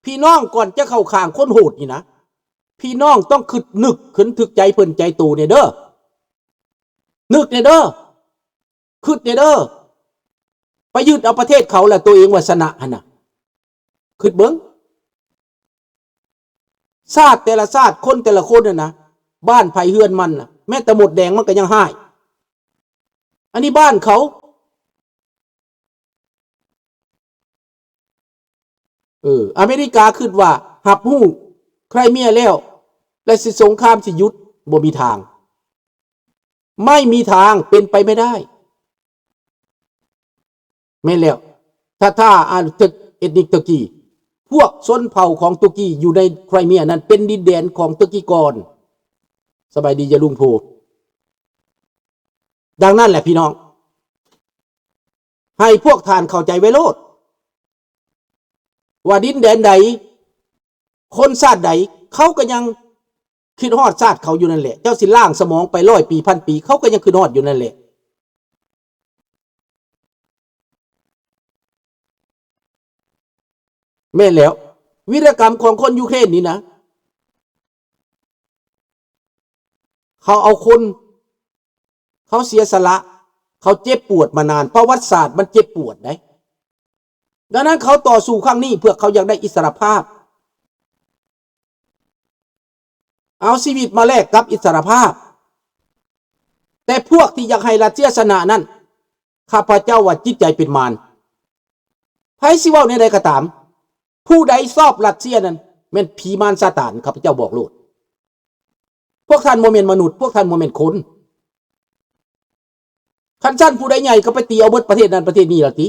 ພີ່ນ້ອງກ່ອນຈະເຂົ້າຂ້າງຄົນໂຫດນີ້ນະ ພີ່ນ້ອງຕ້ອງຄິດນຶກຂຶ້ນຖືກໃຈເພິ່ນໃຈໂຕແດ່ເດີ ນຶກແດ່ເດີ ຄິດແດ່ເດີ ໄປຍຶດເອົາປະເທດເຂົາ ແລ້ວໂຕເອງວ່າຊະນະຫັ້ນນະ ຄິດເບິ່ງ ຊາດແຕ່ລະຊາດ ຄົນແຕ່ລະຄົນຫັ້ນນະ ບ້ານໃຜເຮືອນມັນນະ ແມ້ແຕ່ມົດແດງມັນກໍຍັງຮ້າຍ ອັນນີ້ບ້ານເຂົາ ເອີ ອາເມລິກາຄິດວ່າຮັບຮູ້ໄຄຣເມຍແລ້ວ ແລະ ຊິສົງຄາມຊິຢຸດ ບໍ່ມີທາງ ໄມ່ມີທາງ ເປັນໄປໄມ່ໄດ້ ແມ່ນແລ້ວ ທາທາ ອາ ເອດນິກເຕີກີ ພວກຊົນເຜົ່າຂອງຕຸກີຢູ່ໃນໄຄຣເມຍນັ້ນເປັນດິນແດນຂອງຕຸກີກ່ອນ ສະບາຍດີ ຢາລຸງໂພ ດັ່ງນັ້ນແຫຼະພີ່ນ້ອງ ໃຫ້ພວກທ່ານເຂົ້າໃຈໄວ້ໂລດ ວ່າດິນແດນໃດ ຄົນຊາດໃດ ເຂົາກໍຍັງຄິດຮອດຊາດເຂົາຢູ່ນັ້ນແຫຼະ ເຈົ້າຊິລ້າງສະໝອງໄປຮ້ອຍປີພັນປີ ເຂົາກໍຍັງຄິດຮອດຢູ່ນັ້ນແຫຼະ ແມ່ນແລ້ວ ວິລະກຳຂອງຄົນຢູເຄຣນນີ້ນະ ເຂົາເອົາຄົນ ເຂົາເສຍສະຫຼະ ເຂົາເຈັບປວດມານານ ປະຫວັດສາດມັນເຈັບປວດໃດ໋ ດັ່ງນັ້ນເຂົາຕໍ່ສູ້ຄັ້ງນີ້ເພື່ອເຂົາຢາກໄດ້ອິດສະຫຼະພາບ ເອົາຊີວິດມາແລກກັບອິດສະຫຼະພາບ ແຕ່ພວກທີ່ຢາກໃຫ້ຣັດເຊຍຊະນະນັ້ນ ຂ້າພະເຈົ້າວ່າຈິດໃຈເປັນມານ ໃຜຊິເວົ້າແນວໃດກໍຕາມ ຜູ້ໃດຊອບຣັດເຊຍນັ້ນແມ່ນຜີມານຊາຕານ ຂ້າພະເຈົ້າບອກໂລດ ພວກທ່ານບໍ່ແມ່ນມະນຸດ ພວກທ່ານບໍ່ແມ່ນຄົນ ຄັນຊັ້ນຜູ້ໃດໃຫຍ່ກໍໄປຕີເອົາເບິດປະເທດນັ້ນປະເທດນີ້ລະຕິ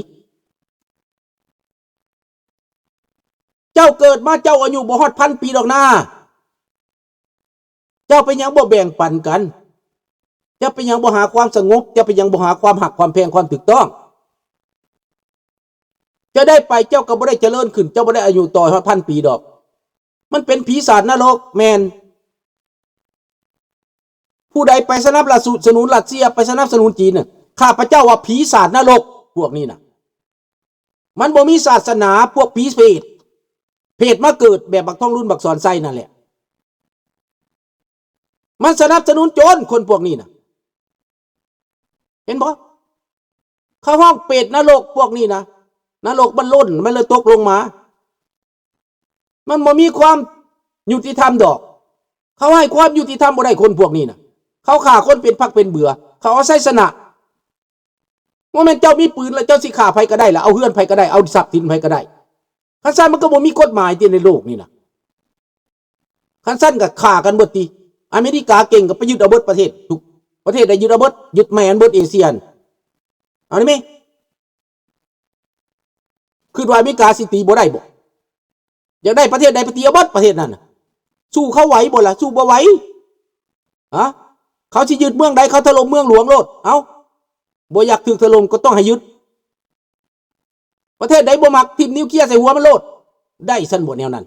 ເຈົ້າເກີດມາເຈົ້າອາຍຸບໍ່ຮອດພັນປີດອກນາ ເຈົ້າເປັນຫຍັງບໍ່ແບ່ງປັນກັນ ເຈົ້າເປັນຫຍັງບໍ່ຫາຄວາມສະຫງົບ ເຈົ້າເປັນຫຍັງບໍ່ຫາຄວາມຮັກຄວາມແພງຄວາມຖືກຕ້ອງ ເຈົ້າໄດ້ໄປເຈົ້າກໍບໍ່ໄດ້ຈະເລີນຂຶ້ນ ເຈົ້າບໍ່ໄດ້ອາຍຸຕໍ່ຮອດພັນປີດອກ ມັນເປັນຜີສາດນະລົກ ແມ່ນ ຜູ້ໃດໄປສະໜັບສະໜູນຣັດເຊຍ ໄປສະໜັບສະໜູນຈີນນະ ຂ້າພະເຈົ້າວ່າຜີສາດນະລົກ ພວກນີ້ນະ ມັນບໍ່ມີສາສະໜາ ພວກຜີເຜດ ເຜດມາເກີດແບບບັກທອງລຸນ ບັກສອນໄຊນັ້ນແຫຼະ ມັນສະໜັບສະໜູນໂຈນ ຄົນພວກນີ້ນະ ເຫັນບໍ່? ເຂົາຮ້ອງເປດນະລົກພວກນີ້ນະ ນະລົກມັນລົ້ນ ມັນເລີຍຕົກລົງມາ ມັນບໍ່ມີຄວາມຍຸຕິທຳດອກ ເຂົາໃຫ້ຄວາມຍຸຕິທຳບໍ່ໄດ້ຄົນພວກນີ້ນະ ເຂົາຂ້າຄົນເປັນພັກເປັນເບືອ ເຂົາເອົາໄຊຊະນະ ບໍ່ແມ່ນເຈົ້າມີປືນແລ້ວເຈົ້າຊິຂ້າໃຜກໍໄດ້ລະ ເອົາເຮືອນໃຜກໍໄດ້ ເອົາຊັບສິນໃຜກໍໄດ້ ຄັນຊັ້ນມັນກໍບໍ່ມີກົດໝາຍຕິໃນໂລກນີ້ນະ ຄັນຊັ້ນກໍຂ້າກັນເບິດຕິ ອາເມລິກາເກັ່ງກໍໄປຍຶດເອົາເບິດປະເທດ ທຸກປະເທດໄດ້ຍຶດເອົາເບິດ ຍຶດແມ່ນເບິດເອເຊຍ ເອົານີ້ແມ ຄິດວ່າອາເມລິກາຊິຕີບໍ່ໄດ້ບໍ່? ຢາກໄດ້ປະເທດໃດໄປຕີເອົາເບິດປະເທດນັ້ນນະ ສູ້ເຂົາໄຫວບໍ່ລະ? ສູ້ບໍ່ໄຫວ ຮະ ເຂົາຊິຍຶດເມືອງໃດ ເຂົາຖະຫຼົ່ມເມືອງຫຼວງໂລດ ເອົ້າ ບໍ່ຢາກຖືກຖະຫຼົ່ມກໍຕ້ອງໃຫ້ຍຶດ ປະເທດໃດບໍ່ມັກ ຖິ້ມນິວເຄລຍໃສ່ຫົວມັນໂລດ ໄດ້ຊັ້ນບໍ່ແນວນັ້ນ?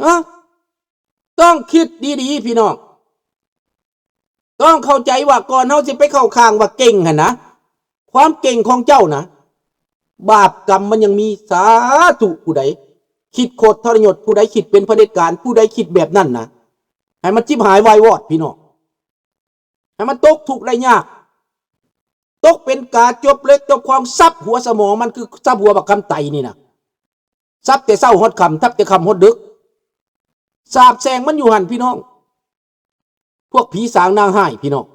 ຮະ ຕ້ອງຄິດດີໆ ພີ່ນ້ອງ ຕ້ອງເຂົ້າໃຈວ່າກ່ອນເຮົາຊິໄປເຂົ້າຂ້າງວ່າເກັ່ງຫັ້ນນະ ຄວາມເກັ່ງຂອງເຈົ້ານະ ບາບກຳມັນຍັງມີ ສາທຸ ຜູ້ໃດຄິດໂຄດທໍລະຍົດ ຜູ້ໃດຄິດເປັນຜະເດັດການ ຜູ້ໃດຄິດແບບນັ້ນນະ ໃຫ້ມັນຈິບຫາຍວາຍວອດ ພີ່ນ້ອງ ໃຫ້ມັນຕົກທຸກໄດ້ຍາກ ຕົກເປັນກາຈົບເລັກຈົບຂອງ ສັບຫົວສະໝອງມັນ ຄືສັບຫົວບັກຄຳໄຕນີ້ນະ ສັບແຕ່ເຊົ້າຮອດຄ່ຳ ສັບແຕ່ຄ່ຳຮອດດຶກ ສາບແຊ່ງມັນຢູ່ຫັ້ນ ພີ່ນ້ອງ ພວກຜີສາງນາງຮ້າຍ ພີ່ນ້ອງ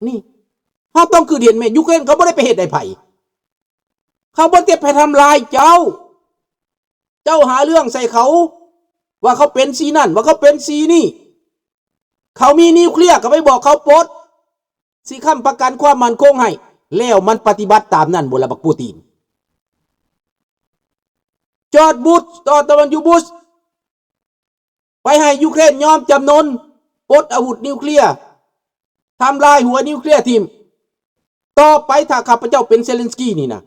ນີ້ ເຮົາຕ້ອງຄືເຫັນແມ່ ຢູເຄຣນເຂົາບໍ່ໄດ້ໄປເຮັດໃຫ້ໃຜ ເຂົາບໍ່ໄດ້ໄປທຳລາຍເຈົ້າ ເຈົ້າຫາເລື່ອງໃສ່ເຂົາ ວ່າເຂົາເປັນຊີ້ນັ້ນ ວ່າເຂົາເປັນຊີ້ນີ້ ເຂົາມີນິວເຄລຍກໍໄປບອກເຂົາປົດ ຊິຄ້ຳປະກັນຄວາມໝັ້ນຄົງໃຫ້ ແລ້ວມັນປະຕິບັດຕາມນັ້ນບໍ່ລະ ບັກປູຕີນ? ຈອດບຸດ ຕໍ່ຕາວັນຢູບຸດ ໄປໃຫ້ຢູເຄຣນຍອມຈຳນົນ ປົດອາວຸດນິວເຄລຍ ທຳລາຍຫົວນິວເຄລຍຖິ້ມ. ຕໍ່ໄປຖ້າຂ້າພະເຈົ້າເປັນເຊເລັນສກີນີ້ນະ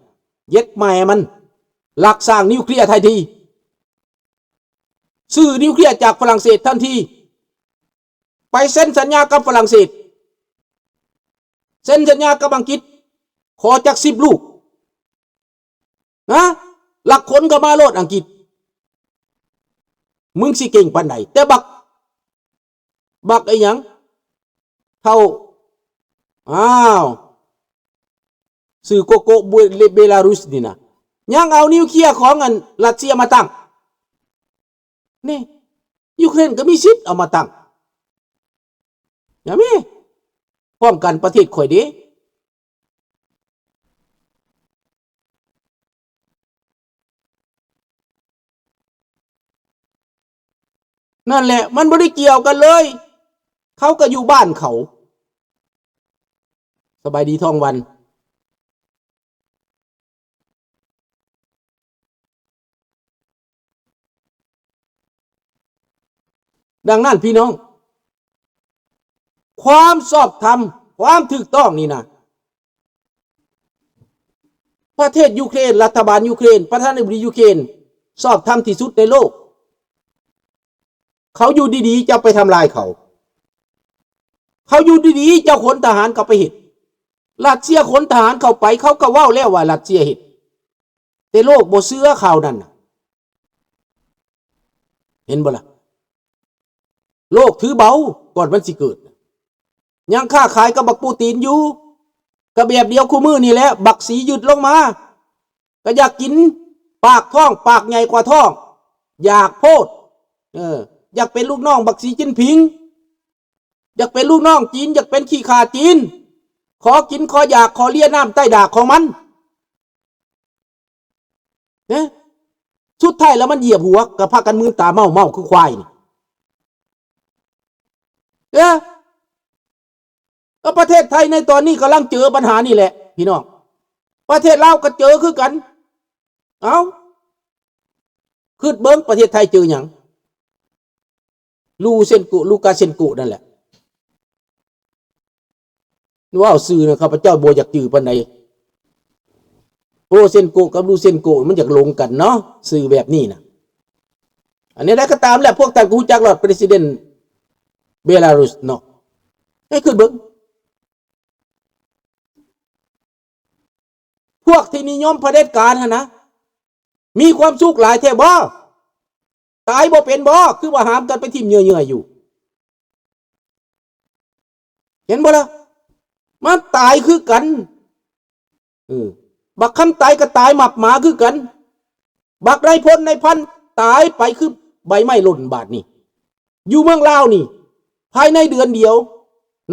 ເຢັດແມ່ມັນ ລັກສ້າງນິວເຄລຍທັນທີ ຊື້ນິວເຄລຍຈາກຝຣັ່ງເສດທັນທີ ໄປເຊັນສັນຍາກັບຝຣັ່ງເສດ ເຊັນສັນຍາກັບອັງກິດ ຂໍຈັກສິບລູກ ນະ ລັກຂົນເຂົ້າມາໂລດອັງກິດ ມຶງຊິເກັ່ງປານໃດ? ແຕ່ບັກ ບັກອີຫຍັງ ເຖົ້າ ອ້າວ ຊື່ໂກໂກະ ເບ ເບລາຣຸສນີ້ນະ ຍັງເອົານິວເຄລຍຂອງອັນຣັດເຊຍມາຕັ້ງ. ນີ້ ຢູເຄຣນກໍມີສິດເອົາມາຕັ້ງ ຢ່າມີ ປ້ອງກັນປະເທດຂ້ອຍເດ້. ນັ້ນແຫຼະ ມັນບໍ່ໄດ້ກ່ຽວກັນເລີຍ ເຂົາກໍຢູ່ບ້ານເຂົາ. ສະບາຍດີ ທອງວັນ. ດັ່ງນັ້ນພີ່ນ້ອງ ຄວາມຊອບທຳ ຄວາມຖືກຕ້ອງນີ້ນະ ປະເທດຢູເຄຣນ ລັດຖະບານຢູເຄຣນ ປະທານາທິບໍດີຢູເຄຣນ ຊອບທຳທີ່ສຸດໃນໂລກ. ເຂົາຢູ່ດີໆ ເຈົ້າໄປທຳລາຍເຂົາ. ເຂົາຢູ່ດີໆ ເຈົ້າຂົນທະຫານເຂົ້າໄປເຮັດ. ຣັດເຊຍຂົນທະຫານເຂົ້າໄປ ເຂົາກໍເວົ້າແລ້ວວ່າຣັດເຊຍເຮັດ. ແຕ່ໂລກບໍ່ເຊື່ອຂ່າວນັ້ນນະ. ເຫັນບໍ່ລະ? ໂລກຖືເບົາກ່ອນມັນຊິເກີດ. ຍັງຄ້າຂາຍກັບບັກປູຕິນຢູ່. ກໍແບບດຽວຄູ່ມື້ນີ້ແຫຼະ ບັກສີຍືດລົງມາ. ກໍຢາກກິນ ປາກທ້ອງ ປາກໃຫຍ່ກວ່າທ້ອງ ຢາກໂພດ ເອີ ຢາກເປັນລູກນ້ອງບັກສີຈິ້ນຜິງ ຢາກເປັນລູກນ້ອງຈີນ ຢາກເປັນຂີ້ຂ້າຈີນ ຂໍກິນ ຂໍຢາກ ຂໍເລຍນ້ຳໃຕ້ດາກຂອງມັນ ເນາະ. ສຸດທ້າຍແລ້ວມັນຢຽບຫົວ ກໍພາກັນມືນຕາເມົາໆ ຄືຄວາຍນີ້ ເອີ. ເອີ ປະເທດໄທໃນຕອນນີ້ກຳລັງເຈີບັນຫານີ້ແຫຼະພີ່ນ້ອງ ປະເທດລາວກໍເຈີຄືກັນ. ເອົ້າ ຄິດເບິ່ງປະເທດໄທເຈີຫຍັງ? ລູເຊັນໂກ ລູກາເຊັນໂກນັ້ນແຫຼະ. ເວົ້າຊື່ນະ ຂ້າພະເຈົ້າບໍ່ຢາກຈື່ປານໃດ. ໂປເຊັນໂກກັບລູເຊັນໂກມັນຢາກຫຼົງກັນເນາະ ຊື່ແບບນີ້ນະ. ອັນນີ້ໃດກໍຕາມແຫຼະ ພວກທ່ານກໍຮູ້ຈັກລອດ ປະເທດເບລາຣຸສເນາະ. ໃຫ້ຄິດເບິ່ງ ພວກທີ່ນິຍົມຜະເດັດການຫັ້ນນະ ມີຄວາມສຸກຫຼາຍແທ້ບໍ່? ຕາຍບໍ່ເປັນບໍ່? ຄືວ່າຫາມກັນໄປຖິ້ມເຫຍື່ອຍໆຢູ່. ເຫັນບໍ່ລະ? ມັນຕາຍຄືກັນ. ເອີ ບັກຄຳໄຕກໍຕາຍໝັບໝາຄືກັນ. ບັກນາຍພົນນາຍພັນຕາຍໄປຄືໃບໄມ້ຫຼົ່ນບາດນີ້. ຢູ່ເມືອງລາວນີ້ ພາຍໃນເດືອນດຽວ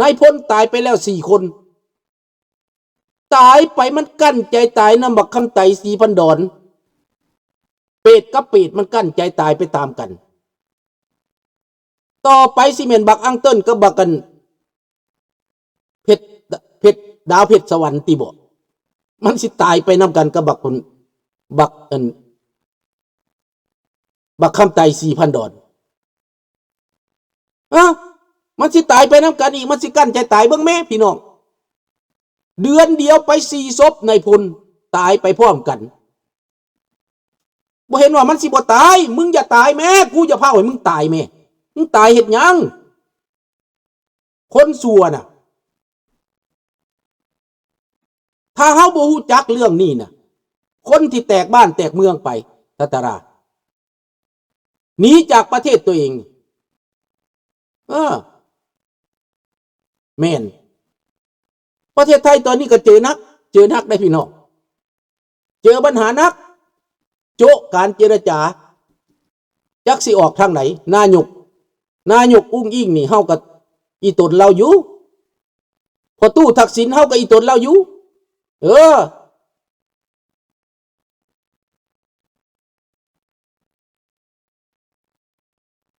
ນາຍພົນຕາຍໄປແລ້ວສີ່ຄົນ. ຕາຍໄປ ມັນກັ້ນໃຈຕາຍນຳບັກຄຳໄຕ ສີພັນດອນ. ເປດກັບເປດມັນກັ້ນໃຈຕາຍໄປຕາມກັນ. ຕໍ່ໄປຊິແມ່ນບັກອັງເຕີນກັບບັກອັນ ເພັດ ເພັດ ດາວເພັດສະຫວັນຕິບໍ? ມັນຊິຕາຍໄປນຳກັນກັບບັກຄົນ ບັກອັນ ບັກຄຳໄຕ ສີພັນດອນ. ເອີ ມັນຊິຕາຍໄປນຳກັນອີກ ມັນຊິກັ້ນໃຈຕາຍ. ເບິ່ງແມ້ພີ່ນ້ອງ ເດືອນດຽວໄປສີ່ສົບນາຍພົນຕາຍໄປພ້ອມກັນ. ບໍ່ເຫັນວ່າມັນຊິບໍ່ຕາຍ? ມຶງຢ່າຕາຍແມ້ ກູຢ່າພາວໃຫ້ມຶງຕາຍແມ້. ມຶງຕາຍເຮັດຫຍັງ? ຄົນຊົ່ວນະ. ຖ້າເຮົາບໍ່ຮູ້ຈັກເລື່ອງນີ້ນະ ຄົນທີ່ແຕກບ້ານແຕກເມືອງໄປ ທັດຕະລາ ໜີຈາກປະເທດຕົວເອງ. ເອີ ແມ່ນ. ປະເທດໄທຕອນນີ້ກໍເຈີໜັກ ເຈີໜັກໄດ໋ພີ່ນ້ອງ. ເຈີບັນຫາໜັກ ໂຈະການເຈລະຈາ ຈັກຊິອອກທາງໃດ. ນາຍົກ ນາຍົກອຸ້ງອິ້ງນີ້ ເຮົາກໍອີ່ຕົນລາວຢູ່. ພໍ່ຕູ້ທັກສິນ ເຮົາກໍອີ່ຕົນລາວຢູ່. ເອີ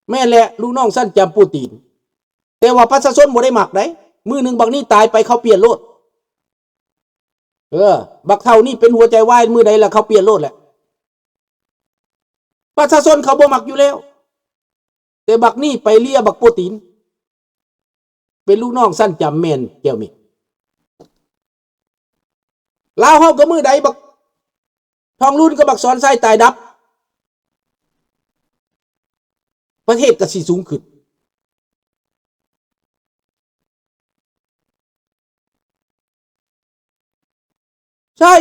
ແມ່ນແຫຼະ ລູກນ້ອງຊັ້ນຈຳປູຕີນ. ແຕ່ວ່າປະຊາຊົນບໍ່ໄດ້ມັກໃດ໋. ມື້ໜຶ່ງບັກນີ້ຕາຍໄປ ເຂົາປ່ຽນໂລດ. ເອີ ບັກເຖົ້ານີ້ເປັນຫົວໃຈວາຍມື້ໃດລະ ເຂົາປ່ຽນໂລດແຫຼະ. ປະຊາຊົນເຂົາບໍ່ມັກຢູ່ແລ້ວ. ແຕ່ບັກນີ້ໄປເລຍບັກໂປຕີນ. ເປັນລູກນ້ອງຊັ້ນຈຳແມ່ນແກ້ວເມັດ. ລາວເຮົາກໍມື້ໃດບັກທອງລຸນກັບບັກສອນໄຊຕາຍດັບ ປະເທດກໍຊິສູງຂຶ້ນ. ໃຊ່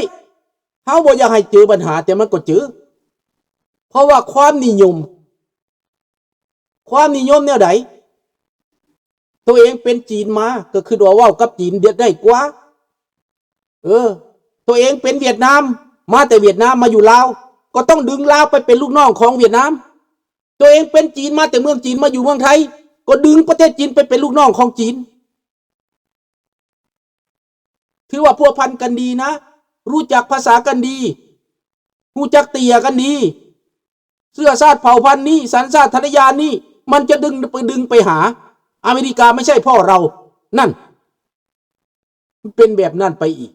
ເຮົາບໍ່ຢາກໃຫ້ເຈີບັນຫາ ແຕ່ມັນກໍເຈີ ເພາະວ່າຄວາມນິຍົມ ຄວາມນິຍົມແນວໃດ? ໂຕເອງເປັນຈີນມາ ກໍຄິດວ່າເວົ້າກັບຈີນໄດ້ກວ່າ. ເອີ ໂຕເອງເປັນຫວຽດນາມ ມາແຕ່ຫວຽດນາມມາຢູ່ລາວ ກໍຕ້ອງດຶງລາວໄປເປັນລູກນ້ອງຂອງຫວຽດນາມ. ໂຕເອງເປັນຈີນມາແຕ່ເມືອງຈີນ ມາຢູ່ເມືອງໄທ ກໍດຶງປະເທດຈີນໄປເປັນລູກນ້ອງຂອງຈີນ. ຖືວ່າພົວພັນກັນດີນະ ຮູ້ຈັກພາສາກັນດີ ຮູ້ຈັກເຕ້ຍກັນດີ. ເຊື້ອຊາດເຜົ່າພັນນີ້ ສັນຊາດທະນະຍານນີ້ ມັນຈະດຶງໄປ ດຶງໄປຫາອາເມລິກາ ໄມ່ໃຊ່ພໍ່ເຮົານັ້ນ. ມັນເປັນແບບນັ້ນໄປອີກ.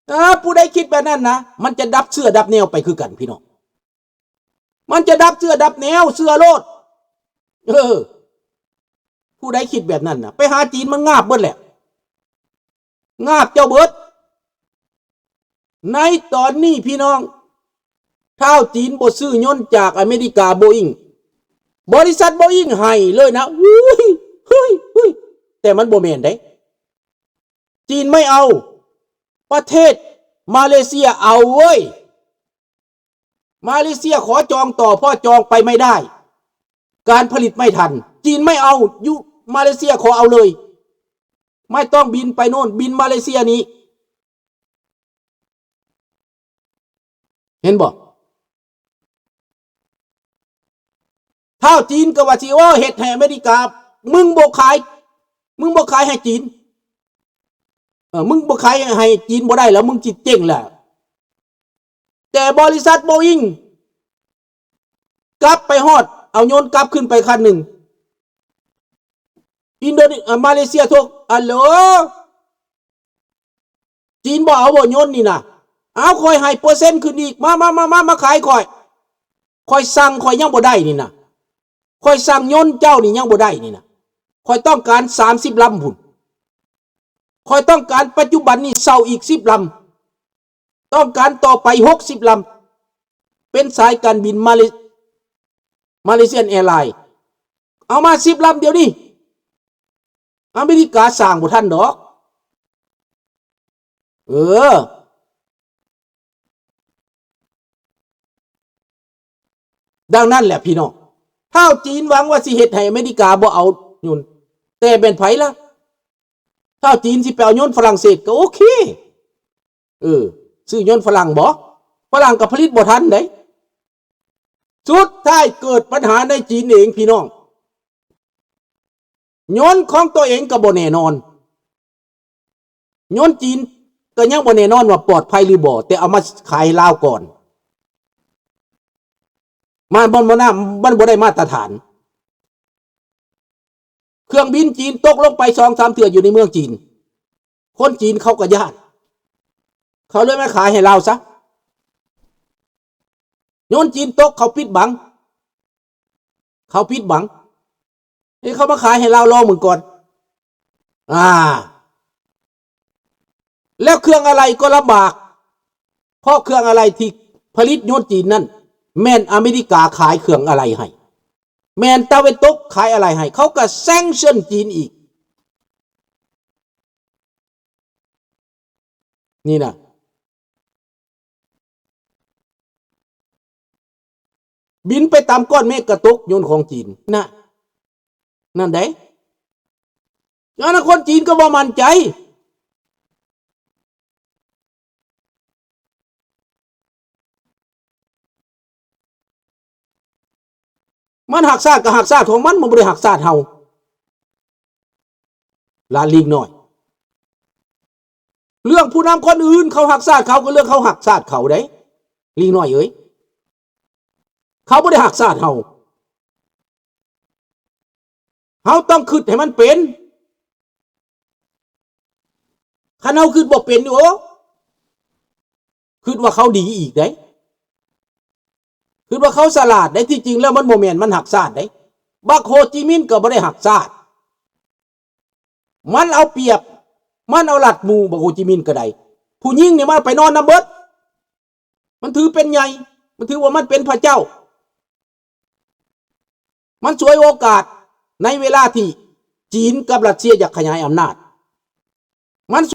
ເອີ ຜູ້ໃດຄິດແບບນັ້ນນະ ມັນຈະດັບເຊື້ອດັບແນວໄປຄືກັນ ພີ່ນ້ອງ. ມັນຈະດັບເຊື້ອດັບແນວ ເຊື່ອໂລດ. ເອີ ຜູ້ໃດຄິດແບບນັ້ນນະ ໄປຫາຈີນມັນງາບເບິດແຫຼະ ງາບເຈົ້າເບິດ. ໃນຕອນນີ້ພີ່ນ້ອງ ທ້າວຈີນບໍ່ຊື້ຍົນຈາກອາເມລິກາ ໂບອິງ ບໍລິສັດໂບອິງໄຫ້ເລີຍນະ ອຸ້ຍ ເຮີ້ຍ ອຸ້ຍ ແຕ່ມັນບໍ່ແມ່ນເດ້. ຈີນໄມ່ເອົາ ປະເທດມາເລເຊຍເອົາເວີຍ. ມາເລເຊຍຂໍຈອງຕໍ່ ເພາະຈອງໄປໄມ່ໄດ້ ການຜະລິດໄມ່ທັນ. ຈີນໄມ່ເອົາ ຢູ່ມາເລເຊຍຂໍເອົາເລີຍ ໄມ່ຕ້ອງບິນໄປໂນ່ນ ບິນມາເລເຊຍນີ້. ເຫັນບໍ່? ທ້າວຈີນກໍວ່າຊິ ໂອ້ ເຮັດໃຫ້ອາເມລິກາ ມຶງບໍ່ຂາຍ ມຶງບໍ່ຂາຍໃຫ້ຈີນ ເອີ ມຶງບໍ່ຂາຍໃຫ້ຈີນບໍ່ໄດ້ແລ້ວ ມຶງຊິເຈັງແລ້ວ. ແຕ່ບໍລິສັດໂບອິງ ກັບໄປຮອດ ເອົາຍົນກັບຂຶ້ນໄປຄັນໜຶ່ງ. ອິນໂດເນ ເອີ ມາເລເຊຍໂທ ອັນໂຫຼ ຈີນບໍ່ເອົາບໍ່ຍົນນີ້ນະ? ເອົາ ຂ້ອຍໃຫ້ເປີເຊັນຂຶ້ນອີກ ມາ ມາ ມາ ມາ ມາຂາຍຂ້ອຍ. ຂ້ອຍສັ່ງ ຂ້ອຍຍັງບໍ່ໄດ້ນີ້ນະ. ຂ້ອຍສັ່ງຍົນເຈົ້ານີ້ຍັງບໍ່ໄດ້ນີ້ນະ. ຂ້ອຍຕ້ອງການສາມສິບລຳພຸ້ນ. ຂ້ອຍຕ້ອງການປັດຈຸບັນນີ້ເຊົ່າອີກສິບລຳ. ຕ້ອງການຕໍ່ໄປຫົກສິບລຳ. ເປັນສາຍການບິນມາເລ ມາເລເຊຍແອລາຍ. ເອົາມາສິບລຳດຽວນີ້. ອາເມລິກາສ້າງບໍ່ທັນດອກ. ເອີ ດັ່ງນັ້ນແຫຼະພີ່ນ້ອງ ທ້າວຈີນຫວັງວ່າຊິເຮັດໃຫ້ອາເມລິກາບໍ່ເອົາຍົນ ແຕ່ແມ່ນໃຜລະ? ທ້າວຈີນຊິໄປເອົາຍົນຝຣັ່ງເສດກໍໂອເຄ. ເອີ ຊື້ຍົນຝຣັ່ງບໍ? ຝຣັ່ງກໍຜະລິດບໍ່ທັນເດ້. ສຸດທ້າຍເກີດບັນຫາໃນຈີນເອງພີ່ນ້ອງ. ຍົນຂອງຕົວເອງກໍບໍ່ແນ່ນອນ. ຍົນຈີນກໍຍັງບໍ່ແນ່ນອນວ່າປອດໄພຫຼືບໍ່, ແຕ່ເອົາມາຂາຍໃຫ້ລາວກ່ອນ. ມັນບໍ່ ມັນບໍ່ໄດ້ມາດຕະຖານ. ເຄື່ອງບິນຈີນຕົກລົງໄປສອງສາມເທື່ອຢູ່ໃນເມືອງຈີນ, ຄົນຈີນເຂົາກໍຢ້ານ, ເຂົາເລີຍມາຂາຍໃຫ້ລາວຊະ. ໂຍນຈີນຕົກ ເຂົາປິດບັງ, ເຂົາປິດບັງ, ເອີ ເຂົາມາຂາຍໃຫ້ລາວລອງເບິ່ງກ່ອນ. ອ່າ ແລ້ວເຄື່ອງອາໄຫຼ່ກໍລຳບາກ, ເພາະເຄື່ອງອາໄຫຼ່ທີ່ຜະລິດໂຍນຈີນນັ້ນ ແມ່ນອາເມລິກາຂາຍເຄື່ອງອາໄຫຼ່ໃຫ້, ແມ່ນຕາເວັນຕົກຂາຍອາໄຫຼ່ໃຫ້, ເຂົາກໍແຊງເຊິນຈີນອີກ. ນີ້ນະ ບິນໄປຕາມກ້ອນເມກກະຕົກ ໂຍນຂອງຈີນນະ, ນັ້ນໃດ໋. ອັນນັ້ນຄົນຈີນກໍບໍ່ໝັ້ນໃຈ. ມັນຮັກຊາດກໍຮັກຊາດຂອງມັນ, ມັນບໍ່ໄດ້ຮັກຊາດເຮົາ. ຫຼານລີກນ້ອຍ. ເລື່ອງຜູ້ນຳຄົນອື່ນເຂົາຮັກຊາດເຂົາ ກໍເລື່ອງເຂົາຮັກຊາດເຂົາເດ້ ລີກນ້ອຍເອີຍ. ເຂົາບໍ່ໄດ້ຮັກຊາດເຮົາ. ເຮົາຕ້ອງຄິດໃຫ້ມັນເປັນ. ຄັນເຮົາຄິດບໍ່ເປັນນີ້ ໂອ້ ຄິດວ່າເຂົາດີອີກເດ້, ຄິດວ່າເຂົາສະຫຼາດເດ້. ທີ່ຈິງແລ້ວມັນບໍ່ແມ່ນມັນຮັກຊາດເດ້. ບັກໂຮຈິມິນກໍບໍ່ໄດ້ຮັກຊາດ, ມັນເອົາປຽບ, ມັນເອົາລັດໝູ່ ບັກໂຮຈິມິນກໍໄດ້. ຜູ້ຍິງນີ້ມັນໄປນອນນຳເບິດ, ມັນຖືເປັນໃຫຍ່, ມັນຖືວ່າມັນເປັນພະເຈົ້າ. ມັນສວຍໂອກາດໃນເວລາທີ່ຈີນກັບຣັດເຊຍຢາກຂະຫຍາຍອຳນາດ, ມັນສ